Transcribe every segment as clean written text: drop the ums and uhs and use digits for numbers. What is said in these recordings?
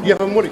Ia famuli.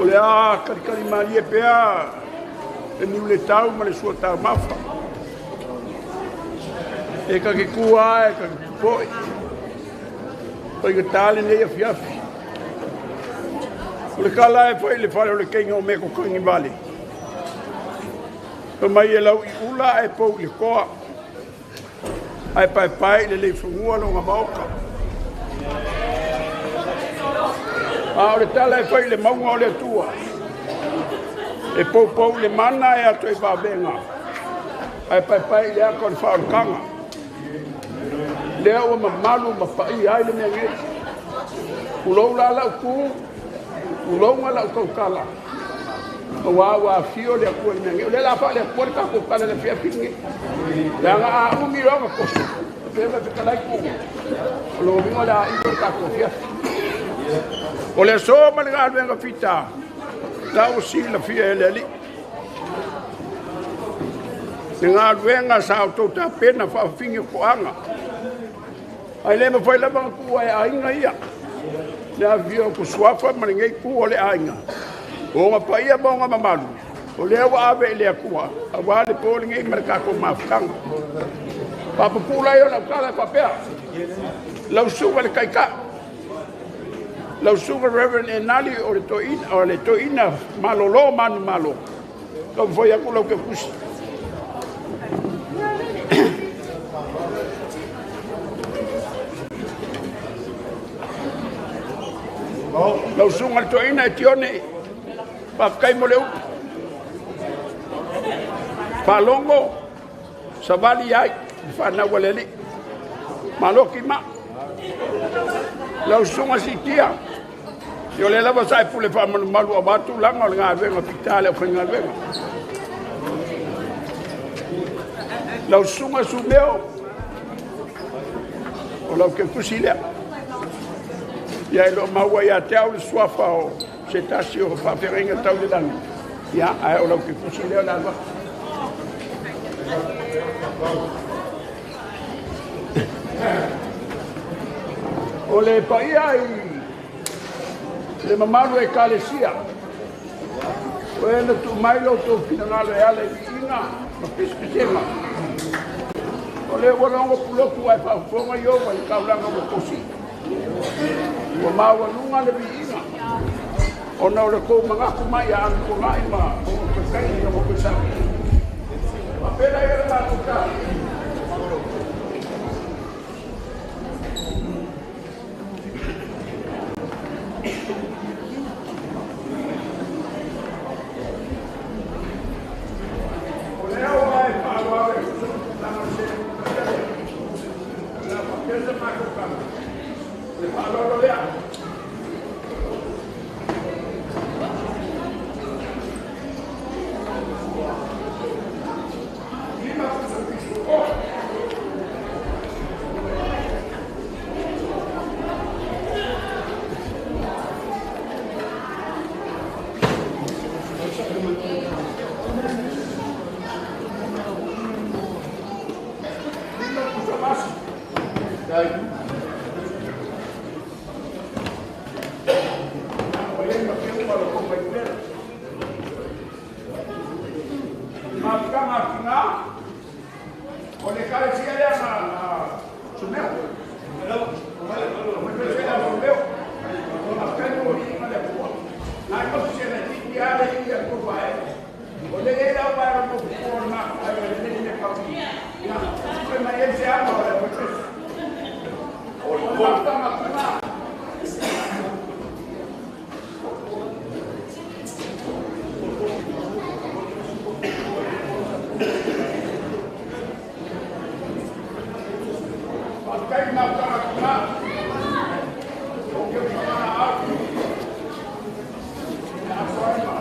O le a kalikali malie pea e niu le tau ma le sua taumafa. E kake kua e kake poi. Pai ka tale nei afiafi. O le kala e fai le fale o le keinga o meko kangi vale. Pa mai e lau i ula e pau i le koa. Ai pai pai le leifungua longa maoka. A o le tala e fai le maunga o le Atua. E poupou le mana e ato e vavenga. Ai pai pai le aka o le whaorokanga. Lea ua mamalu ma pai ai le mea ngei. Ulou la lau ku, ulouga lau tautala. Ua ua afio le Atua i le mea ngei. O le la wha le Atua le kako tala le fia pinge. Leaga a umi roga koso. Pe ma fetalai ku. O lo vingo le a iwa le kako fiafi. O le aso ma le galuega fita, tau silafia e le Alii. Le galuega sa outou tapena faafafiga o toaga. Ae le mafai lava ona tuua e aiga ia. Le afifio o Kusuafa ma lenei itu o le aiga, o ona paia ma ona mamalu, o lea ua ave i le Atua, aua le po lenei ma le tatou mafutaga. Faapupula ia o lau tala e faapea, lau susuga i le Taitai, lau susuga Reverend Enali o le toeaina malolo manumalo, taumafai atu lau tusi. Lau susuga i le toeaina Etione, faafetai mo le upu. Faalogo, savali ai, le fanau a le alii. Malo tima. Lau susuga Siitia, o lea lava sa e pule faamalumalu aua tulaga o le galuega fita a le aufaigaluega. Lau susuga Sumeo, o lau teutusi lea. Ia e le o maua ia te au le suafa o se tasi o faafeagaiga tau i le lagi, ia, ae o lau teutusi lea o le alu atu. O le paia i le mamalu e Ekalesia, o e na tuu mai lo outou finagalo e ala i viiga ma pesepesega. O lea ua logo pulotu ae faafofoga Ieova i le taulaga ua tosi. Ua maualuga le viiga ona o le tou manatu mai a anutuanai ma taitaina ina ua sau. Faapena ia le matou tala. O lea ua e faaauau e tulaga o se la faapea se matou tala. O le faaaloalo lea. Lima pusa piso. Oh! Lima pusa masi. O ia ma fiu ma lo ko mai pera. Mafutaga a tina, o le ekalesia lea na Sumeo. O le ekalesia lea Sumeo. Faafetai mo viiga le Atua. Na e kosi se na titi ale i a tou vae. O le ei lau vae o tou fua o le mafuta ai o le nei mea kau. Ia, koe mai ai se ama o le Petrus. O le mafutaga a tina. Faafetai i mafutaga a tina. O ke usamana au. Le aso ai ma.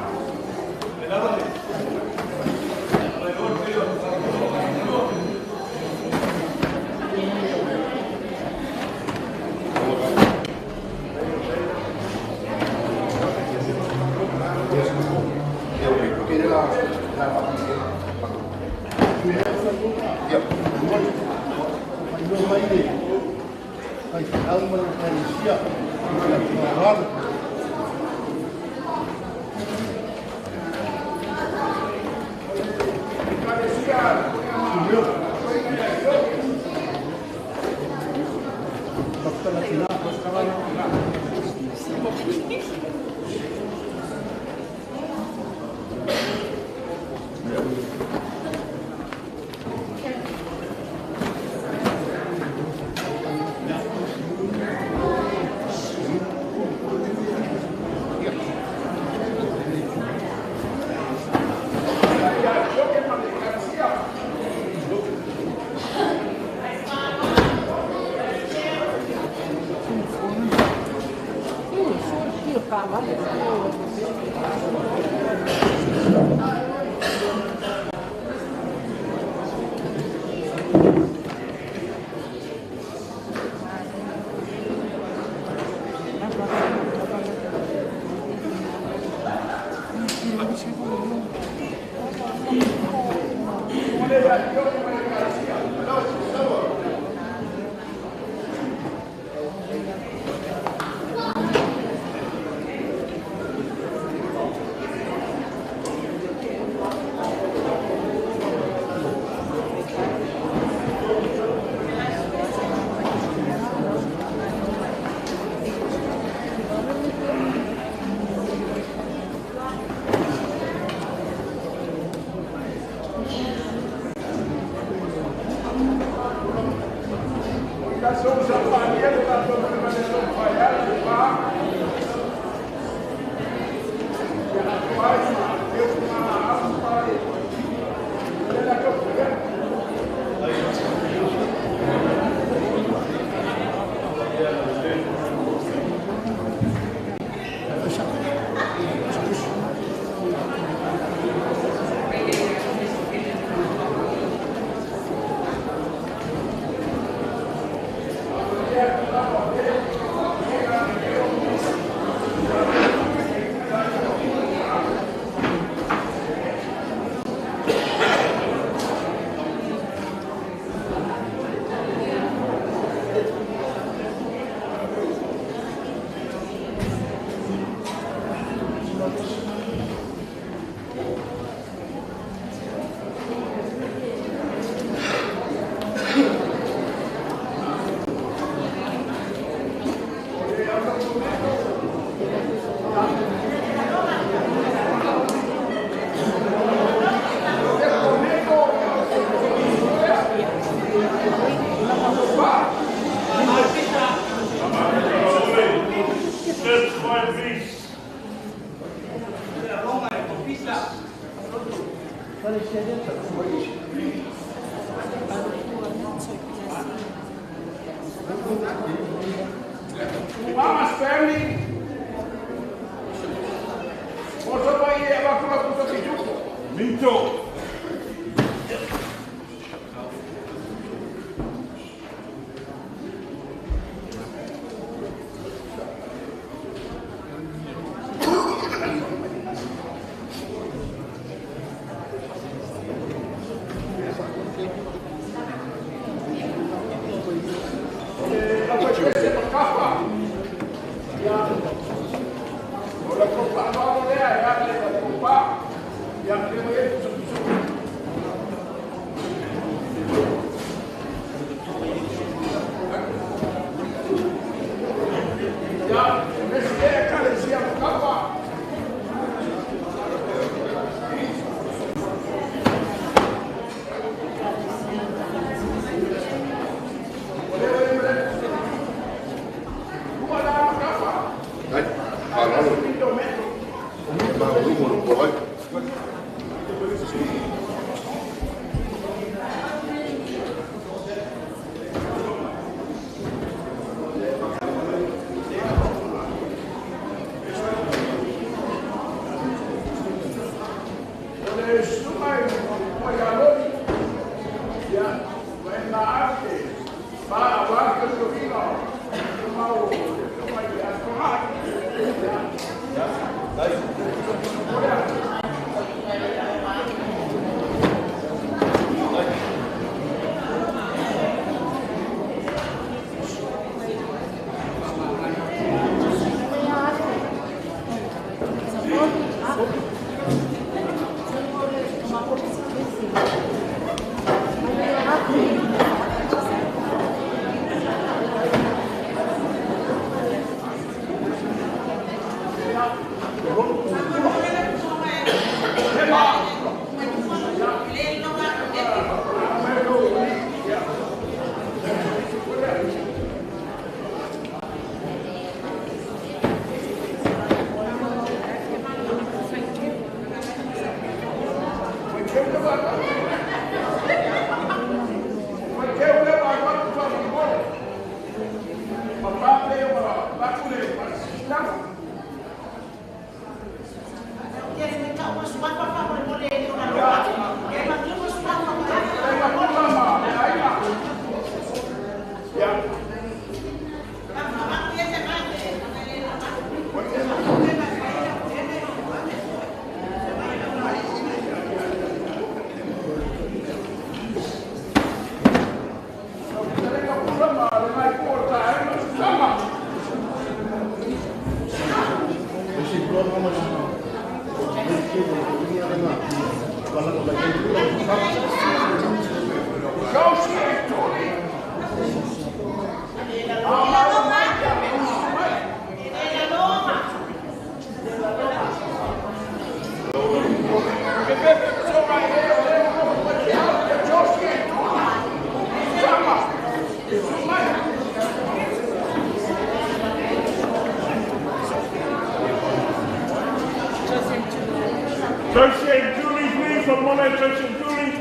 from Mole, Josie and Julie.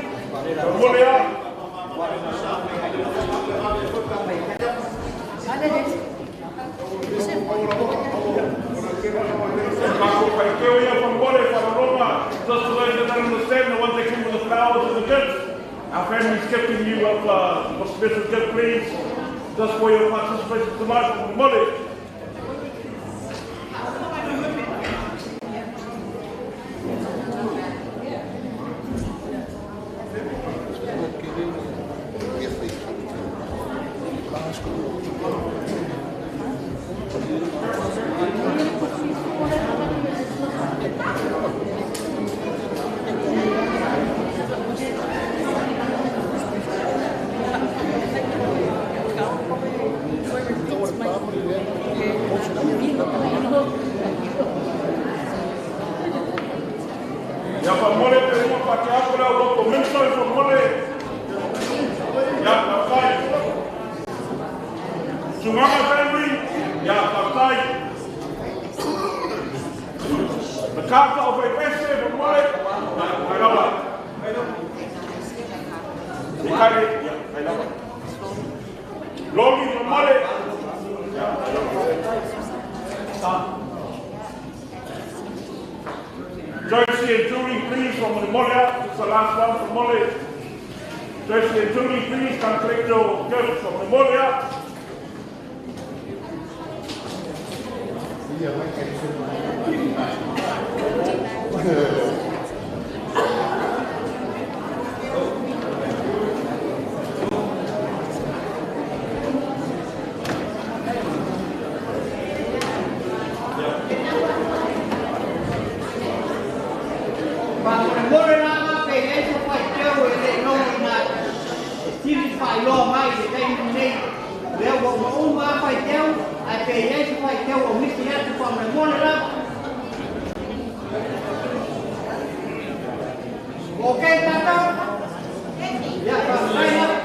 Mole out. Just for those that don't understand, the ones that came with the flowers and the gifts, our family's gifting you with a special gift, please, just for your participation tonight from Mole. Josie and Julie, please, from the Mole. It's the last one from Mole. Josie and Julie, please come collect your gift from the Mole. Okay, Tata? Yeah,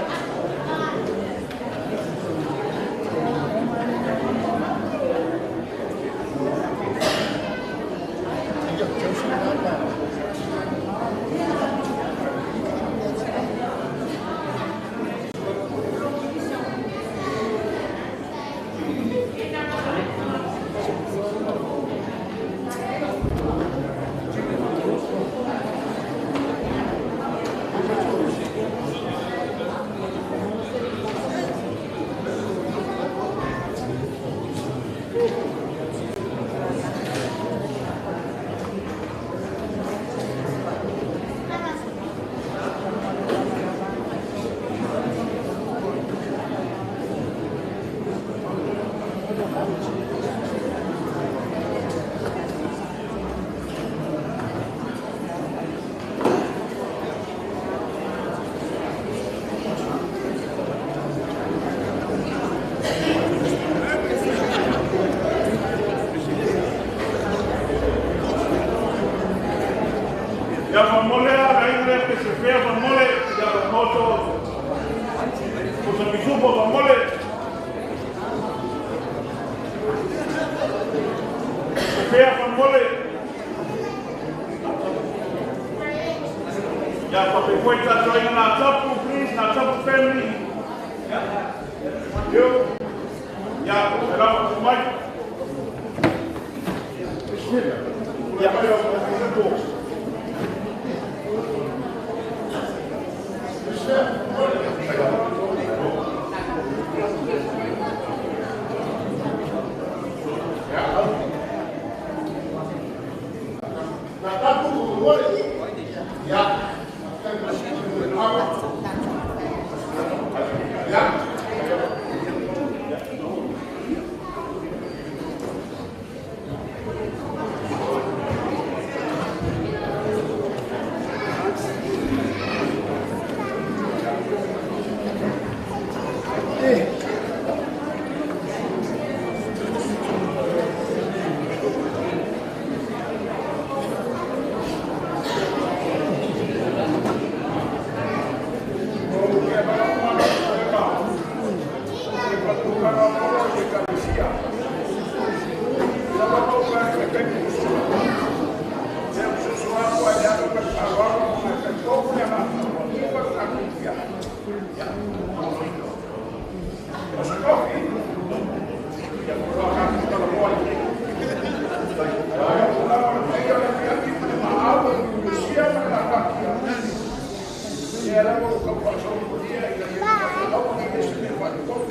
Lea lava o kau faasopolia ina ia aua nei se mea faaletonu.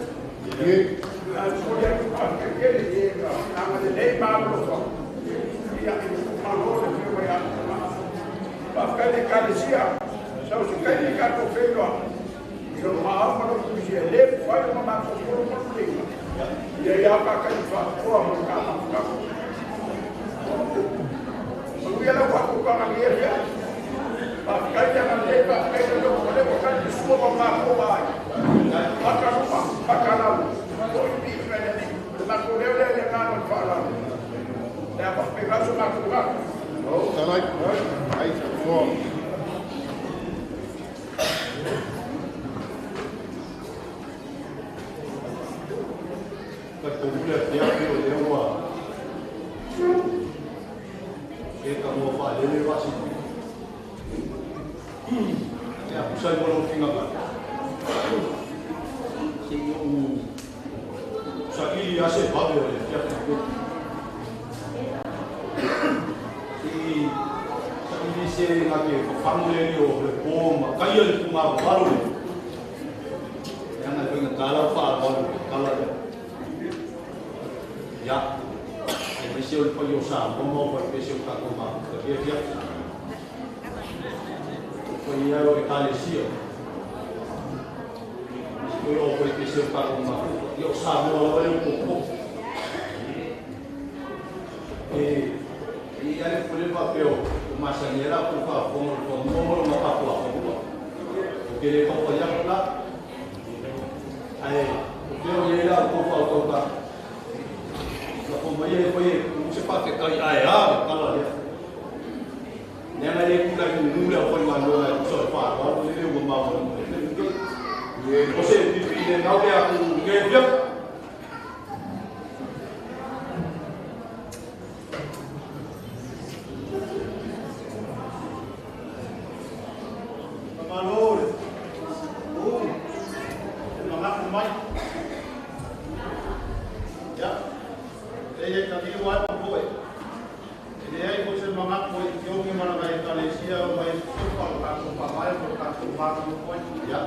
Ae momoli atu le faafetai tele i e na agalelei ma alolofa ia i le tuumalo le afioga ia Tamaa. Faafetai le Ekalesia, sau se taimi tatou feiloai i lou maau ma lou tusi e le mafai ona matou tolomaluleina ia ia tatou faatoa mo le tatou. Manuia lau faatutaga i e fea. Faafetai le agalelei, faafetai le alofa, o lea ua tali le sua ma matou ai. Fakaluma, fakalalo, foi piiga i le Alii. O le matou leo lea i le agaga o le faaaloalo. Le a faapena so matou gata. Tatou le afiafi o lea ua e ka mua faalele faasini. Ia pusa i mo lou finagalo. Se i ou saili lava se vave o le afiafi nei. Se i saili se na te fafagu le alii o le po ma taia le tugavavalo lea. Leaga e faigata lau faaaloalo i le tala lea. Ia, aemaise o le paia o Samoa ma o faipese o tatou mafuta i le afiafi. O paia o Ekalesia, aemaise foi o faipese o tatou mafuta. Ia o Samoa lava lea o popopo. E i ai le pule faapea o masani ai latou faafofoga o le fanua ma lona tapuafanua. Ou te le tau fai atu la, ae o fea o i ai la outou faautautaga. Lafo mai e fai e tu se faafetai ae a le tala lea. Leaga e le tulai mumu le aufaigaluega e tusa o le faaaloalo lele ua maua i le taimi nei. O se pipi le nau le atu nei afiafi. Faamalo le u le manatu mai. Ia, e ia taliu ai ma poe. E leai foi se manatu e tiogi ma lana Ekalesia o mai supa o tatou faavae mo le tatou malo foi. Ia.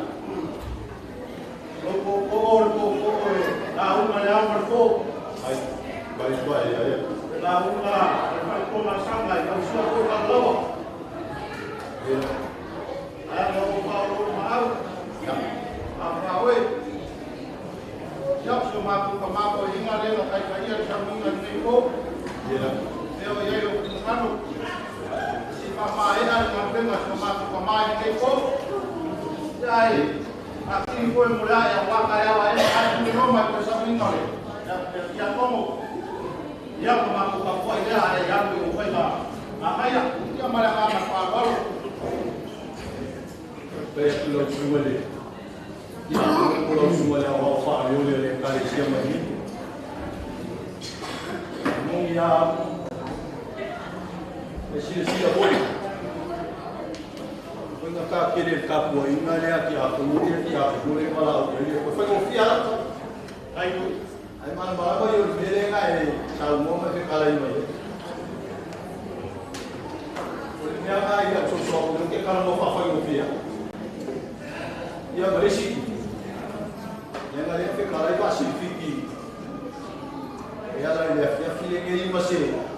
Lo po'opo'o o le po'opo'o e lauga le ao ma le po. Ai, vai vai ai. Le lauga le falepomasaga e tausia foi faalaua. Ia. Ae ma o faaoloolo maau. Ia. Afaoe. Ia, si o matou tamaoaiga lea na taitaia le saunoaga i lenei po. Ia. Lea o i ai lou finagalo. Se i faamaea le galuega a si o matou tama i lenei po. Ia ae faatini foi mo le ae aua taeao ae ae pule roma i le saunoaga le tiakono. Ia, ma matou tapuai lea ae alu i o faiva gagaia. Ia ma le agaga faaaloalo. Faafetai atu lau susuga i le tiakono po o lau susuga i le aoao faaleole o le Ekalesia Malie. E moni lava e silasila foi faigata tele le tapuaiga lea tiakono lea tiakono le valaau ai le faigofie lava. Ai foi. Ae malamalama ia o le mea lea na e saunoa ma fetalai mai ai. O le mea na ia sosoa o ke talanoa faafaigofie. Ia ma le isi itu, leaga lea fetalai faasilifiki e ala i le afiafi lenei ma se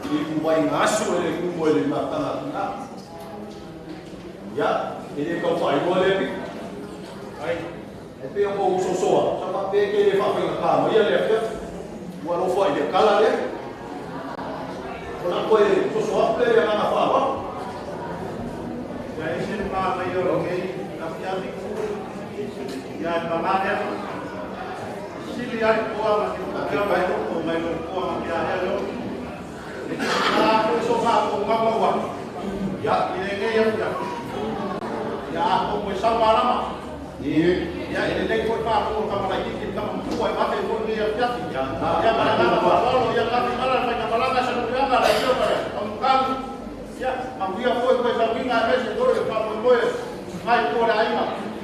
iuvaina aso e le tumu e le mafutaga tina. Ia, e le tau faailoa lea pito. Ai. E pei ona ou sosoa, sa faapea ke le faafaigata mai le afiafi. Ua alofa i le tala lea. O la toe soso atu lea i agaga faaaloalo. Ia ese le manaia o lenei afiafi. Ia e pagā lea. Sili ai poa ma te whakapea mai o mai lo poa ma te ahea leo. A foi so mātou maumau atu. Ia. I lenei afiafi. Ia a komo e sau malama. Ia e lelei foi mātou o kamalaititi le tama matua e vave foi lenei afiafi. Ia. Ia ma le agaga faaaloalo ia kafi mala le fainamalaga sa nupeaga le afioga le amukagu. Ia manuia foi koe sauiga e mese tolo le faamoemoe ngai po le aiga.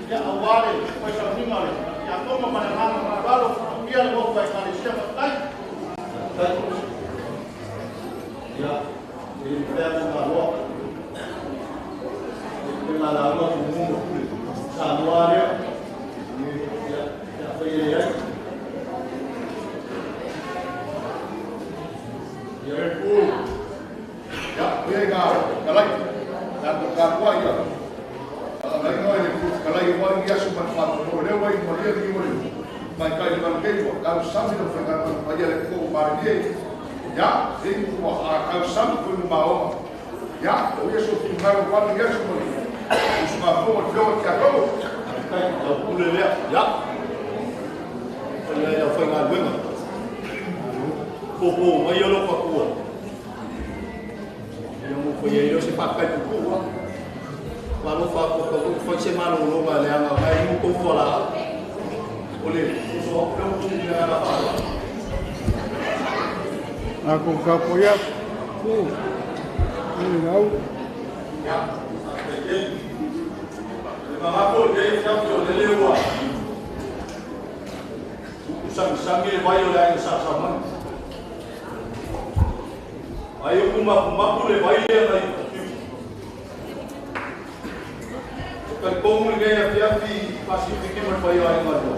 Ia aua le koe sauiga le ia toma ma le agaga faaaloalo manuia le nofo a Ekalesia faafetai. Ia, e le mafai ona maloa. E le lauga tumu ma pule. Samoa lea. Ia, ia fai e ai. Ia e ku. Ia, ia ngā kalai. Nā tō kākua ia. Alai ngā le ku kalai o wai ia su man whātu. No leo wai mo lia ni mo leo. Mai kai le manu kei wa. Kau sami no whai ngā mai ia le ko mare ni. Ia, e ku wa a kau sami ko nu maoma. Ia, o ia so fi ngā wai ia su mo leo. Usu ngā fō o te o kia kau. Kai, tau pule lea. Ia. Fai ai lau whai ngā luenga. Pōpō mai o loko akua. Ia mo fai ai leo se whākai pupua. Walo whākua ka ku whai se malo longa le anga ngai imu kou wala. O le, uso au leo ku ni ngā whāla. Ako ka poia ku. Ni ngau. Ia. Le mamapo le fiafi o le leua. Uku sangi le vai o le ainga sa sa mani. Ai uku mapu mapu le vai le ngai piu. O ka kongu le ngai fiafi Pasifiki ma vai o ainga lua.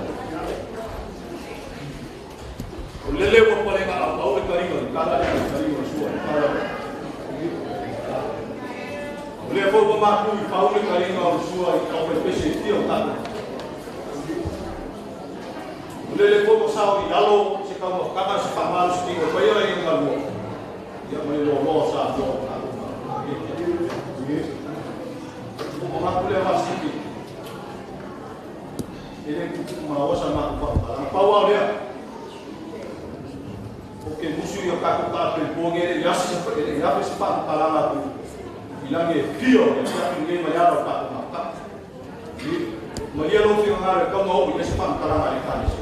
O le leua palenga au au le karinga, kala le karinga sua, kala. O le fau maku i pau le karinga o sua i kau e pese fia o tātou. O le le fau sao i alo se kau ma kaka se whamalo se tingo pai o e ngā lua. Ia mo le loa loa sa loa o tātou. O maku le wasiki. E le kuku ma osa maku whakapala. Pau au lea. O ke musu i o kako tātou i pōngere i asi se i ape se whakapalanga ku. I langi e fio e siapi ngei mai aro tātou ngā tā. Ma ia lo fio ngā re kaunga o i ese whakapalanga le kāne se.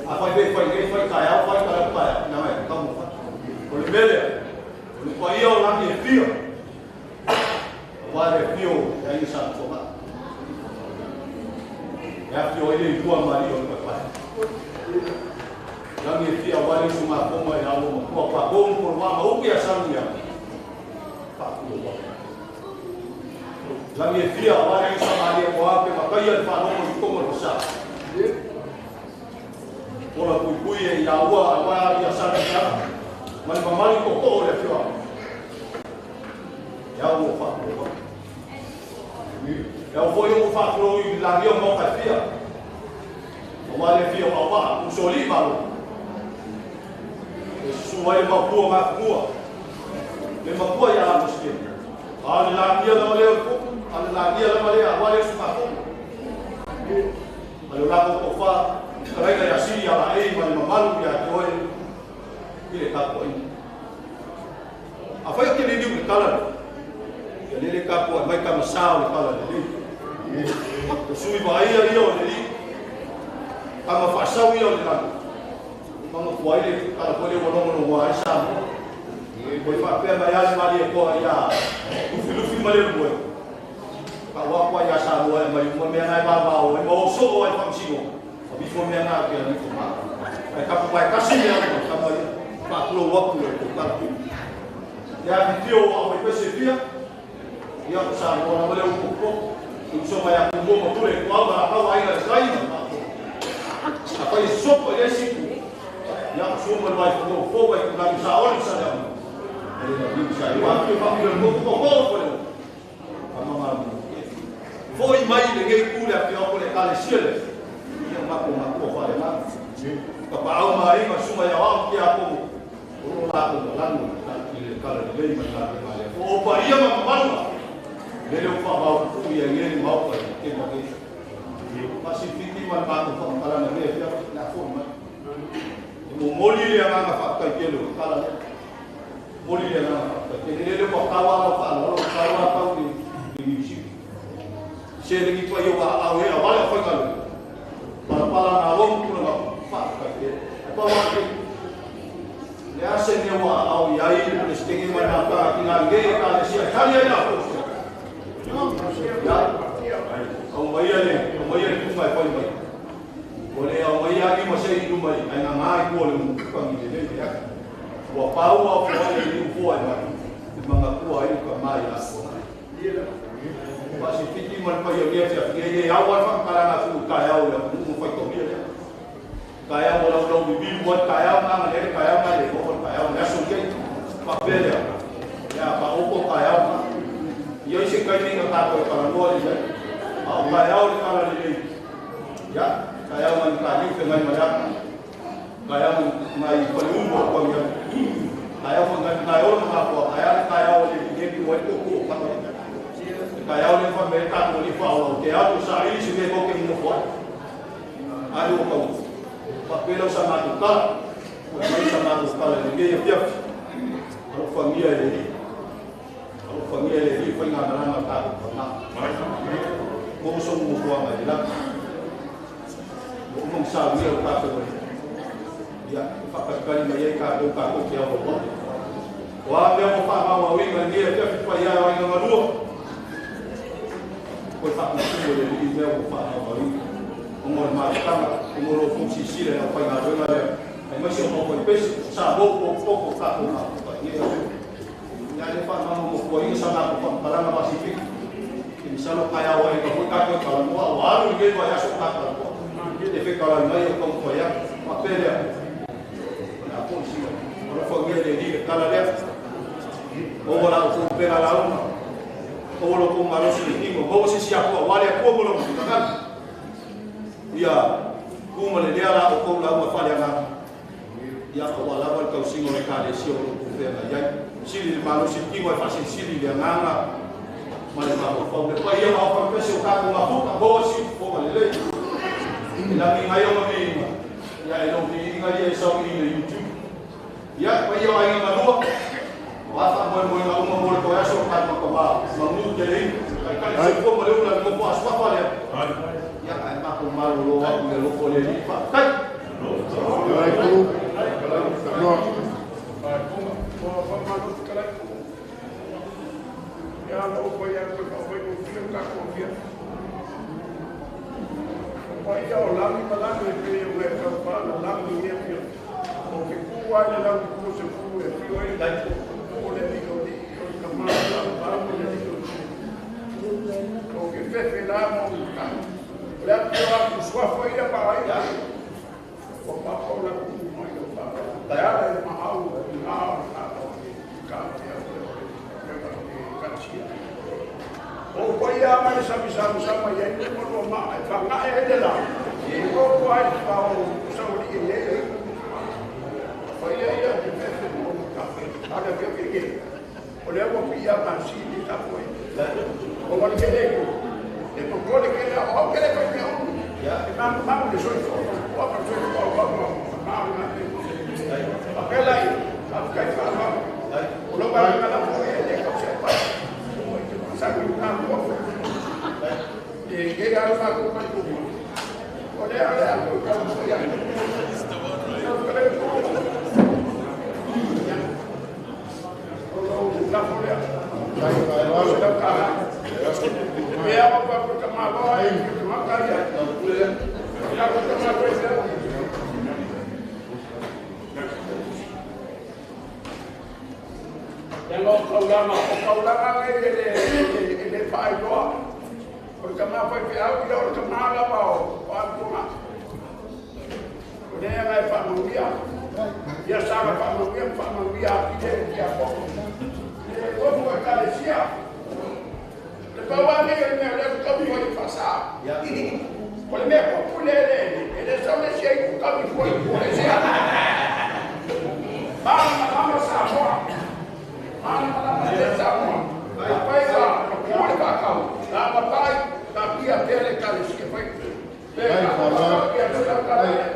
A whai whai whai ngei whai kai au whai kai au kai nā mai kaunga whai. O le melea, o le paia o langi e fio. O wā le fio e ai sa tō ngā. E a fio i le ilua mari o le pai pai. Langi e fia wale su ngā koma e alo ma kua pa kongu koro wā ma uki a sanu ia. Langi e fia wale sa maria ko ape ma kai le whanongo i kongo le sa. Ola pui pui e ia ua a ia sanu ia. Mani mamali ko ko le fia. Ia ua whakuloa. Ia ua foi o whakuloa i langi o mau kai fia. O wale fia o wā, usoli malo. E susu ai mapua ngā fukua. Le mapua ia la moske. A le langia lava lea o le koko, a le langia lava lea a wale su ngā koko. A le lako ko wha, karaika ia siri a la ei ma le mamalu ia te oe, i le kapo ai. A whai o ke le niu le kala le. Ia lele kapo ai mai ka masao le kala le le. O sui wa ia ia o le li. Ka ma whaasau ia o le lani. Manga kuai le kala koe le walongo no wa ai sa mo. Koe whapea mai ale mali e koa ia lufi lufi ma le lue. Ka wā koa ia sa lua e mai uma mea ngai wā wā o e mau so o ai whamsino. A bifo mea ngā ke ani ko mā. Ai kapu mai kasi mea ngā ka mai whākuro waku e ko kala. Ia whitio o au pese fia. Ia ko sa lua na male u koko. Uso mai a kumua mapure ko au mara kau ai ngā kai ma. A whai sopo e siku. Ia ko suma le wai ko fo wai ko ngi sa oli sa le. Ale na ni sa i wa ki fa mi mo ko ko ko le. Ama ma Fo i mai le ngai ku le pio ko le kale siele. Ia ma ko ma ko fa le ma. Ka pa au mai ma suma ia au ki a ko. O la ko la nu i le kale le mai la le ma le. O pa ia ma ma ma. Le le fa ba ku ia ngi ma pa ke ma ke. Pasifiki ma ma ko fa kala na le fia na fo ma. Mo moli le anga fa kai ke lo kala le. Moli le anga fa kai ke le le pa kawa la fa la lo kawa pa ni ni si. Se le ki pa yo wa au e wa le fa kala. Pala pala na lo ku na fa kai ke. Pa wa ke. Le a se ne wa au i ai le stenge ma na ka ki na nge ka le si ka le na ko. Ya. Au mai le, au mai le ku mai pai mai. O le au mai agi ma se i lumai, ai ngā ngai kua le mukuka ngi le le ya. Ua pau au fo ai le ufo ai mai. Te manga kua ai ka mai a. Pasifiki ma le paionia fiafia e au ai faamatalaga atu taeao i le atunuu ma faitaulia lea. Taeao o laulau vivilu ai taeao na aga le taeao na le oo le taeao le aso ia faapea lea. Ia faaopo taeao na. Ia i se taimi na tatou talanoa lelei ai. A o taeao le tala lelei. Ia taeao mai taliu fegai ma le ata. Taeao mai faleulu o pau ia. Taeao foi nai ola ma kapoa. Taeao le taeao le le tu ai ko ko ka taeao le fa me tatou li fa o te au sa ili se me ko ke mo foi. Ai o kau. Faapea sa matou tala. O mai sa matou tala le ia fiafi. Alofagia e le Alii. Alofagia e le Alii faigamalaga o tatou fana. Mo so mo fuaga i le lagi. Ua uma ona saunia lo tatou Alii. Ia, e faakalikali mai ai tatou tatou te auauau. O a mea ua faamauauina i lenei afiafi paia e o aiga galua. Koe faapuupuu e le Alii mea ua faamauauina. Ona o le mafutaga, ona o lo outou silasila i le aufaigaluega lea, aemaise o Maufai-pesi, sa mou potopoto o tatou mafuta i lenei aso. Ia lea faamamamofoaina sa matou faamatalaga Pasifiki. E masalo taeao aena foi tatou e talanoa, ua alu lenei vaiaso o tatou talanoa. E fetalai mai o taumafai atu, faapea lea, o le a foi sina alofagia e le Alii le tala lea. Maua la outou pela lauga, maua lo outou malosi i le tino, maua se isi atua aua le Atua mo lona finagalo. Ia tu ma le lea la outou lauga faaleagaga, ia aua lava le tausiga o le Ekalesia o lo o outou feagai ai. Sili le malosi i le tino ae faasilisili le agaga ma le mafaufau. Le paia ma aofaipese o tatou mafuta, maua si ufofoga lelei. E lagi ai ona viiga, ia e lou viiga ia e sau i le YouTube. Ia, paia o aiga galua, o a faamoemoega uma mo le toe aso o tatou tama, manu tele inu, taitai le soifua ma le ola i le nofo asuafa lea. Ia, ae matou malolo atu i le alofa o le Alii. Faafetai. Ia lou fai atu e faafaigofie le tatou afiafi. O paia o lagi ma lagi e pei ona e tau faalalagi i lenei afiafi. O ke kū ai le lagi 20 e afio ai le o le alii o alii, o le tama o le ava ma le alii o le O ke fefe la ma o le O le afio atu suafa ia ma aiga. Ua papa o la ku mai o pa. Le ala i maau i ngā o le tātou ke ka te au o le katia. O paia mai sami sami sama i ai le malua maa e whangae ai le la. E koko ai le whao sauri e e e. Paia ia te fefe mo le kafe. Ale fia ke ke. O le ua pia ma si ni tapo e. O wale ke le ku. E po kole ke le o ke le ko ke o. E mamu mamu le soi fo. O ma soi fo o ma ma ma. A pela i. A kai fa ma. O lo ba la fo e le ko se pa. Sa ku na ko. E ke ga fa ku ma ku. O le ale a ku ka mo ya. O lo la fo le. O se la ka. E a pa ku ka ma lo ai ku ma ka ya. Ya ku ka ma ko ya. Ia o kaulama, o kaulama nei e le e le faailoa. O le tama faifeau ia o le tama lava o Apuga. O lea na e faamanuia. Ia saga faamanuia ma faamanuia atili e le tiakono. Le nofo Ekalesia. Le pau lava nei o le mea o lea ua taumafai e faasa. O le mea tupu i le eleele, e le sau le isi ai kukami fua i tua e se atu. Malamalama Samoa. Malamalama tele Samoa. Afai ua pua le faatau, lamatai, taatia pea le Ekalesia fai. Pe ia le sau tala lea.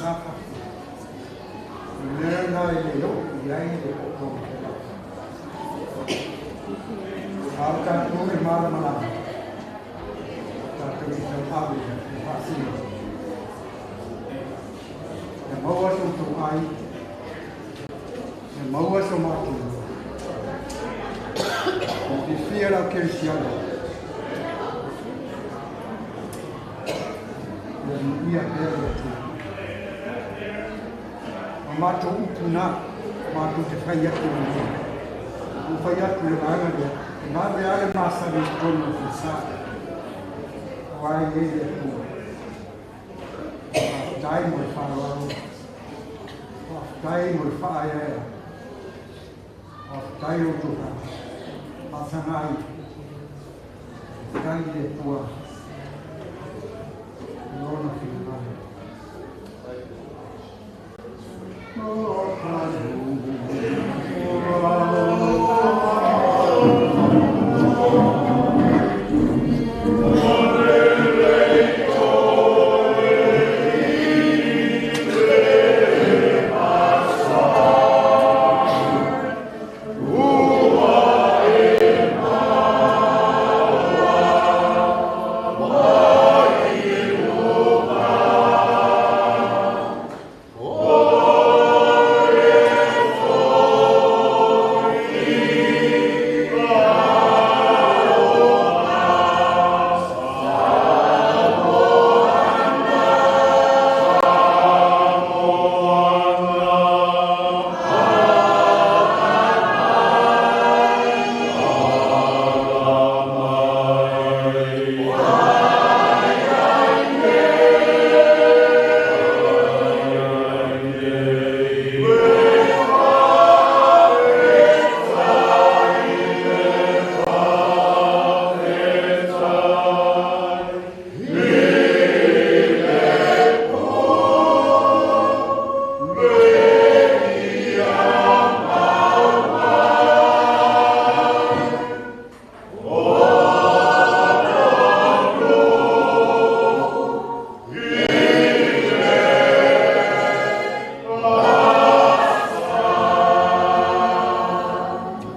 sa fafo. O le mea lena e le oo i ai le to'atolu. A o tatou e malamalama, tatou i tauave le faasino. E maua so outou ai, e maua so matou. E fiafia lau kerisiano. Ia viia pea le Atua. O matou upu na, matou te fai atu lenei. Ua fai atu le vaega lea, e vave lava le masani i totonu o falesa. O ai e le Atua. Faafetai mo le faaaloalo. Faafetai mo le faaeaea. Faafetai o outou faatagai. Faafetai i le Atua. I lona finagalo.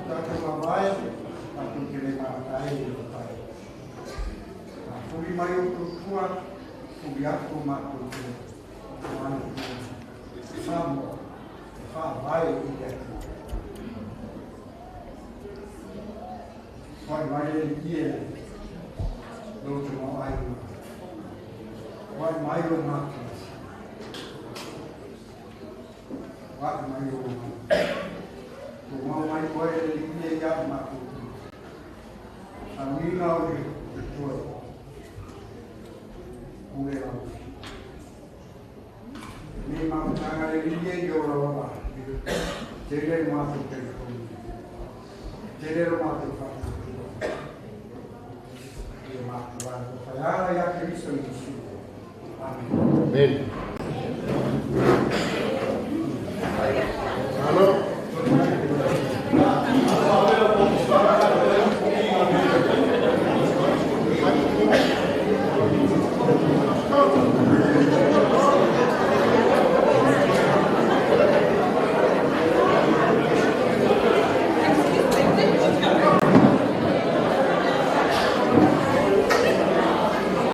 Tatou mavae, tatou te le magatai i le papai. A fuli mai outou tua, fuli atu o matou te manatua. Samoa, e faavae i le Atua. Wai mai le ie lo te mau aiga. Wai mai o mātou. Wai mai o mātou. O mau mai koe le ie ia mātou. Sauiga o le toe. Pule lau. Nei mautanga le ie i o lawa wa. Tele mātou telefoni. Tele lo mātou whakamatua. Ia mātou wā. Whaiara ia Keriso i Isu. Amen. Amen.